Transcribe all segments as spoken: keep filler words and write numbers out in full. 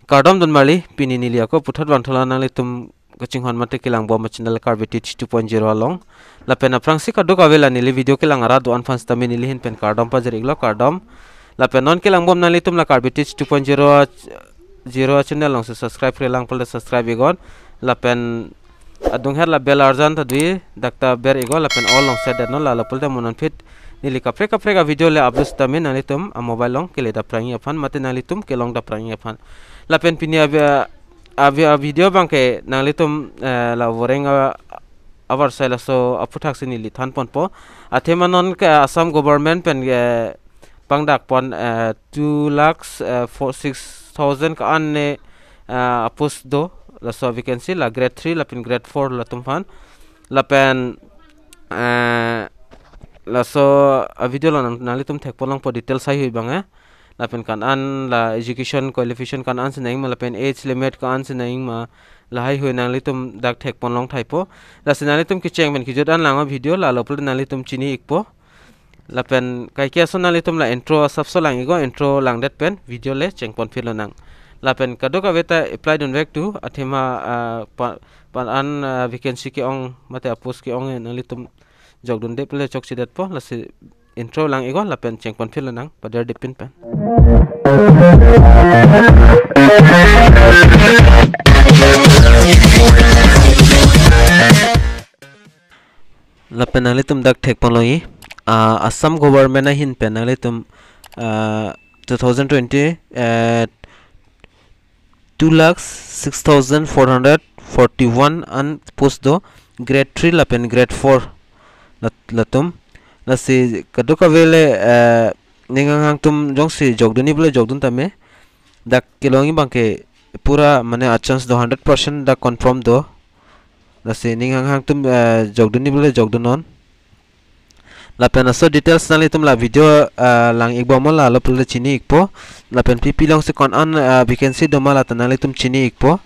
Kardom don marli, pini neli ako puthot vangthulang nanglitum kachinghon mate kelangbom a-channel Karbi Teach two point zero along. Lapen aphrangsi kadokave la neli video kelang arat do-an aphan sitame neli ahin pen kardom pajir-iklo, kardom. Lapen non kelangbom nanglitum la Karbi Teach two point zero a-, zero a-channel alongsi subscribe-re lang pulote subscribe-iknon. Lapen adunghet la bell arjan ta dui, dak ta ber-iknon lapen all along set detnon, lalo pulote mo non aphi neli kaprek kaprek a-video le upload sitame nanglitum a-mobile along kele daprang-ik aphan mate nanglitum kelong daprang-ik aphan. Lapen pini abi-, abi-, a-video abangke nanglitum, eh, la voreng a-, avarsai laso aphuthaksi neli thanponpo. Athema non ke Assam government pen, eh, pangdakpon, eh, two lakhs, eh, four, six thousand ka-an ne, eh, a-post do, laso vacancy la grade three lapen grade four latum aphan. Lapen, eh, laso a-video along nang-, nanglitum thekponlongpo details haihui abang, eh. Lapen ko-an la education qualification ko-an si nangma lapen age limit ko-an si nangma, lahaihui nanglitum dak thekponlong thaipo. Lasi nanglitum kecheng pen kejut an lang a-video, lalo pulote nanglitum chini-ikpo. Lapen kaike ason nanglitum la intro asapso lang-iknon, intro langdet pen video le chengponphi lonang. Lapen kadokave ta apply dunvek tu, athema, ah, pa-, ko-an, ah, vacancy ke-ong mate a-post ke-ong nanglitum jokdunde pulote chokchedetpo, lasi intro lang-iknon lapen chengponphi lonang, paderdepin pen. Lapen nanglitum dak thekponlongji, ah, Assam government ahin pen nanglitum, ah, two thousand twenty, eh, two lakh six thousand four hundred forty-one an post do, grade three lapen grade four lat-, latum. Lasi kadokave le, eh, ning hanghang atum jongsi jokdunji pulote jokdun tame. Dak kelongji abangke pura mane a-chance do, hundred percent dak confirm do. Lasi ning hanghang atum, eh, jokdunji pulote jokdunnon. Lapen laso details nanglitum la video, eh, lang-ikbom, lalo pulote chini-ikpo. Lapen P P alongsi ko-an, eh, vacancy doma lata nanglitum chini-ikpo.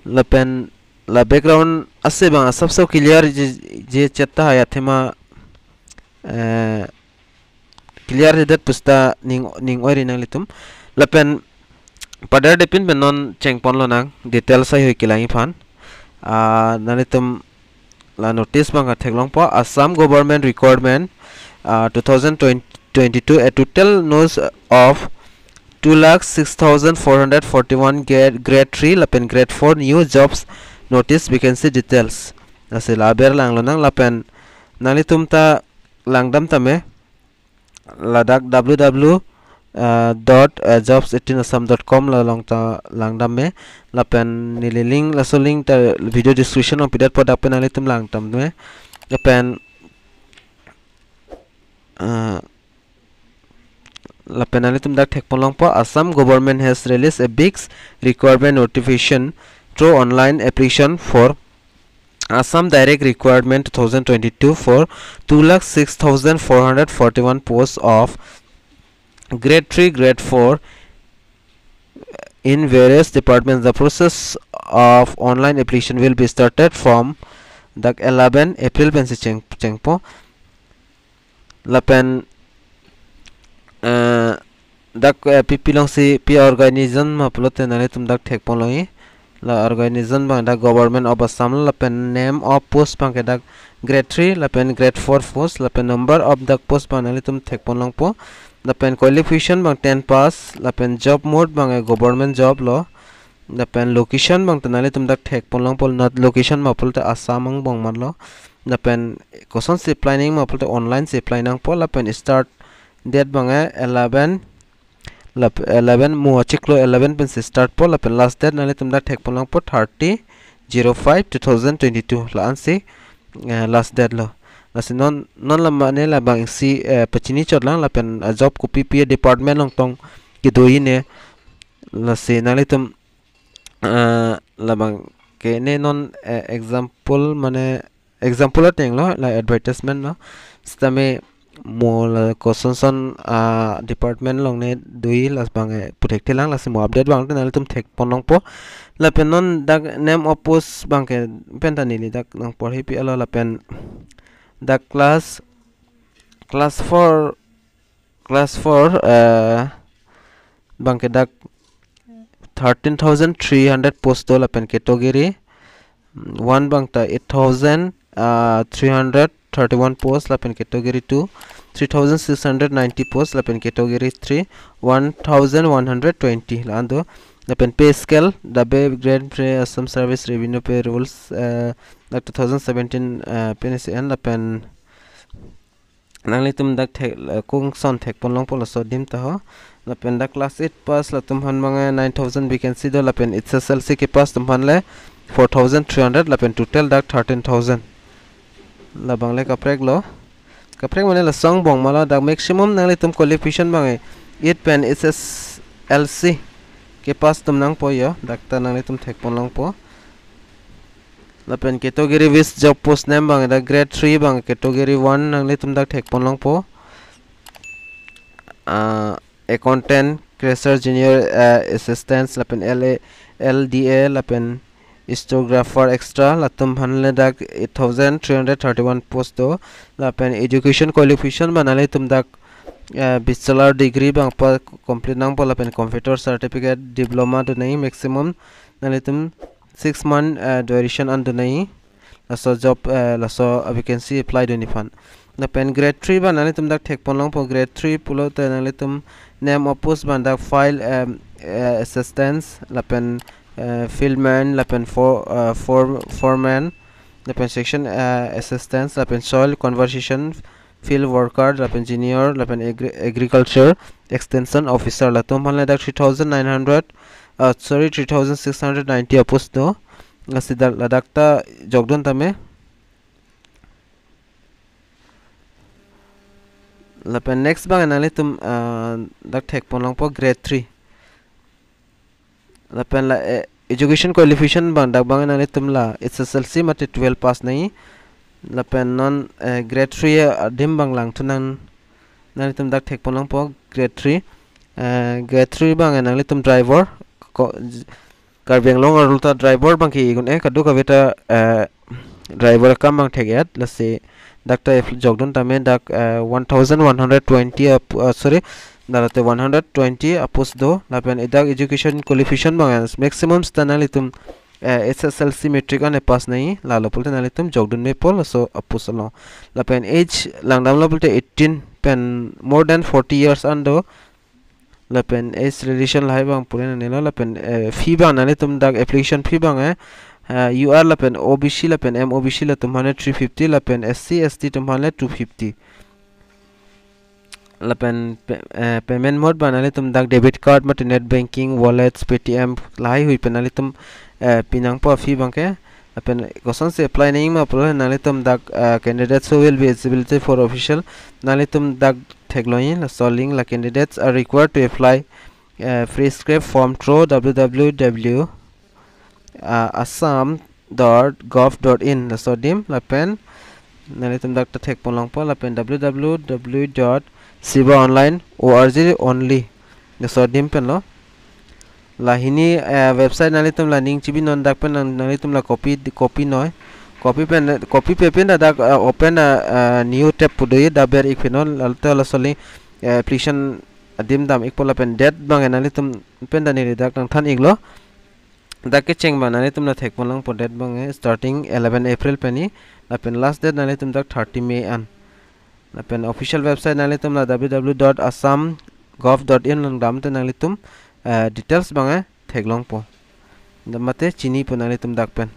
Lapen la background ase abang asapso clear je, je chet tahai athema, eh, clear-edet pusta ning, ning oiri nanglitum. Lapen paderdepin pen non chengponlonang details haihui kelangji aphan. Ah, nanglitum la notice abang theklongpo, Assam government requirement, ah, two thousand twenty-two, a total notice of two lakh six thousand four hundred forty-one grade, grade three lapen grade four new jobs notice vacancy details. Lasi la aber langlonang lapen nanglitum ta langdam tame, ladak W W W dot jobs eighteen assam dot com along ta langdam me. Lapen neli link, laso link ta video description along pidetpo, dak pen nanglitum langdam me. Lapen, ah, lapen nanglitum dak thekponlongpo, Assam government has released a big requirement notification through online application for Assam Direct requirement two thousand twenty-two for two lakh six thousand four hundred forty-one posts of grade three, grade four in various departments. The process of online application will be started from dak eleven April pensi cheng, chengpo. Lapen, eh, dak, eh, P P alongsi pi organism ma pulote nanglitum dak thekponlongji. La organism abang dak Government of Assam lo, lapen name of post abangke dak grade three lapen grade four post, lapen number of dak post abang nanglitum thekponlongpo. Lapen qualification abang ten pass, lapen job mode abang, eh, government job lo. Lapen location abang ta nanglitum dak thekponlongpo, not location ma pulote Assam angbong matlo. Lapen kosonsi apply nangji ma pulote online si apply nangpo, lapen start date abang, eh, eleven, lap-, eleven mo achiklo eleven pensi startpo, lapen last date nanglitum dak thekponlongpo thirty zero five two thousand twenty-two la-ansi, eh, last date lo. Lasi non, non la mane labangsi, eh, pachini chotlang lapen, eh, job kopi pi department along tong kedoji ne, lasi nanglitum, eh, labangke ne non, eh, example mane example ateng lo, la advertisement lo. Sitame mo la koson son, ah, department along ne doji, labang, eh, puthekthelang, lasi mo update abang te nanglitum thekponlongpo. Lapen non dak name of post abangke penta neli dak nangporhipi alo, lapen dak class, class four, class four, eh, abangke dak thirteen thousand three hundred post do lapen category, mm, one abang ta eight thousand, uh, three hundred thirty-one post lapen category two, three thousand six hundred ninety post lapen category three, one thousand one hundred twenty la-an do. Lapen pay scale, dabe grade three Assam Service Revenue Pay Rules, uh, dak two thousand seventeen, uh, pen isi an lapen nanglitum dak thek, uh, kung son thekpon longpo laso adim ta ho. Lapen dak class eight pass latum aphan abang nine thousand vacancy do lapen H S L C kepass atum aphan le four thousand three hundred lapen total dak thirteen thousand. Labang le kaprek lo. Kaprek mane lason angbong ma lo, dak maximum nanglitum qualification abang eight pen H S L C kepass atum nangpo yo, dak ta nanglitum thekpon longpo. Lapen category wise job post name abang dak grade three abang category one nanglitum dak thekpon longpo. Ah, accountant, cashier, junior, ah, assistants, lapen L A, L D A, lapen stenographer extra, latum aphan le dak eight thousand three hundred thirty-one post do. Lapen education qualification abang nanglitum dak, ah, bachelor degree abang pa complete nangpo lapen computer certificate, diploma do nangji, maximum nanglitum six month, ah, duration an do nangji. Laso job, ah, laso vacancy apply dunji aphan. Lapen grade three abang nanglitum dak thekpon longpo, grade three pulote nanglitum name of post abang dak file, um, ah, assistants, lapen, ah, field man, lapen for, ah, for, foreman, lapen section, ah, assistants, lapen soil conservation field worker, lapen junior, lapen agri-, agriculture extension officer, latum aphan le dak three thousand nine hundred, ah, sorry, three thousand six hundred ninety a post do. Lasi dak, ladak ta jokdun tame. Lapen next abang nanglitum, ah, dak thekpon longpo grade three. Lapen la, eh, education qualification abang dak abang nanglitum la H S L C mate twelve pass nangji. Lapen non, eh, grade three adim abang langthu nang, nanglitum dak thekpon longpo grade three. Eh, grade three abang nanglitum driver ko, j-, Karbi Anglong arlo ta driver abang ke-i un-e, kadokave ta, eh, driver akam abang thek-et, lasi dak ta if jokdun tame dak, eh, one thousand one hundred twenty a p-, ah, sorry, dak lote one hundred twenty a post do, lapen idak education qualification abang maximum seta nanglitum, eh, H S L C matric an pass nangji, lalo pulote nanglitum jokdun mepo laso a post along. Lapen age langdamlo pulote eighteen pen more than forty years an do, lapen age relation lahai abang pura nangnelo, lapen, eh, fee abang nanglitum dak application fee abang, eh, eh, U R lapen O B C lapen M O B C latum aphan le three fifty, lapen S C S T atum aphan le two fifty. Lapen pe-, eh, payment mode abang nanglitum dak debit card mate net banking, wallets, Paytm, lahai hui pen nanglitum, eh, pi nangpo fee abang ke. Lapen kosonsi apply nangji ma pulo nanglitum dak, eh, candidates who will be eligible for official, nanglitum dak theklongji laso link, la candidates are required to apply, eh, prescribed form through W W W, ah, assam dot gov dot in laso adim, lapen nanglitum dak ta thekpon longpo, lapen W W W dot seva online O R G only laso adim pen lo. La hini, eh, website nanglitum la ning chibi non, dak pen nang, nanglitum la copy, copy noi. Copy pen, copy pe pen dak, eh, open, eh, eh, new tab pu doji, dak ber-ik pen non, lalo ta laso link, eh, application adim dam-ikpo, lapen date abang nanglitum pen ta neli dak nangthan-iklo. Dak kecheng abang nanglitum la thekpon longpo, date abang, eh, starting eleven April pen ji, lapen last date nanglitum dak thirty May an. Lapen official website nanglitum la W W W dot assam gov dot in along damte nanglitum, eh, details abang, eh, theklongpo. Dam mate chinipo nanglitum dak pen.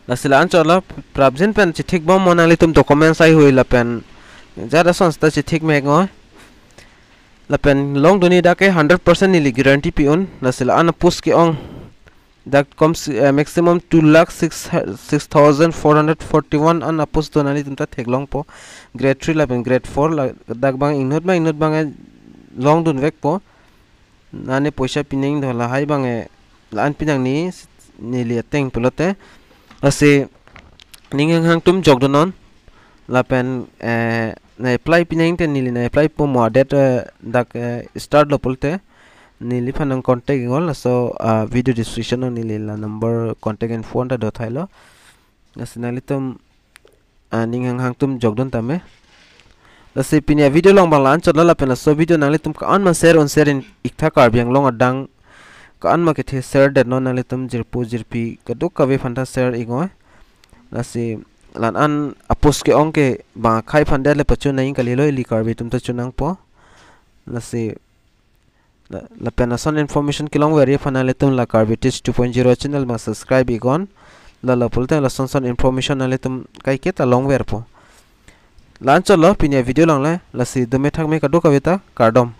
Lasi la-anchot lo, prapjin pen chethik bom mo nanglitum documents ai hui lapen jat ason seta chethik mek noi. Lapen longdunji dak ke hundred percent neli guarantee pi-un, lasi la-an a post ke-ong dak kom si, eh, maximum two lakh six, six thousand four hundred forty-one an a post do, nanglitum ta theklongpo. Grade three lapen grade four la, dak abang inut abang inut abang, eh, longdun vekpo. Nani poisa pi nangji do, lahai abang, eh, la-an pi nangji neli ateng pulote. Lasi ning hanghang atum jokdun non. Lapen, eh, na apply pi nangji te neli na apply po mo, date, eh, dak, eh, start lo pulote neliphan nang contact-iknon, laso, ah, video description along neli la number contact and phone ta dothailo. Lasi nanglitum, ah, ning hanghang atum jokdun tame. Lasi pini a video along abang la-anchot lo, lapen laso video nanglitum ko-an ma share un share-ik tha, Karbi Anglong adang Ko-an ma kethe share det non, nanglitum jirpo jirpi kadokave aphan ta share iknon. Lasi la-an a-post ke-ong ke bang akhei aphan det le pachun nangji kalilo, ili Karbi atum ta chun nangpo. Lasi la, lapen lason information kelongverji aphan nanglitum la Karbi Teach two point zero channel ma subscribe iknon. La la pulote lason son information nanglitum kaiketa longverpo. La-an chotlo pini a-video along le, lasi dome thakme kadokave ta, kardom.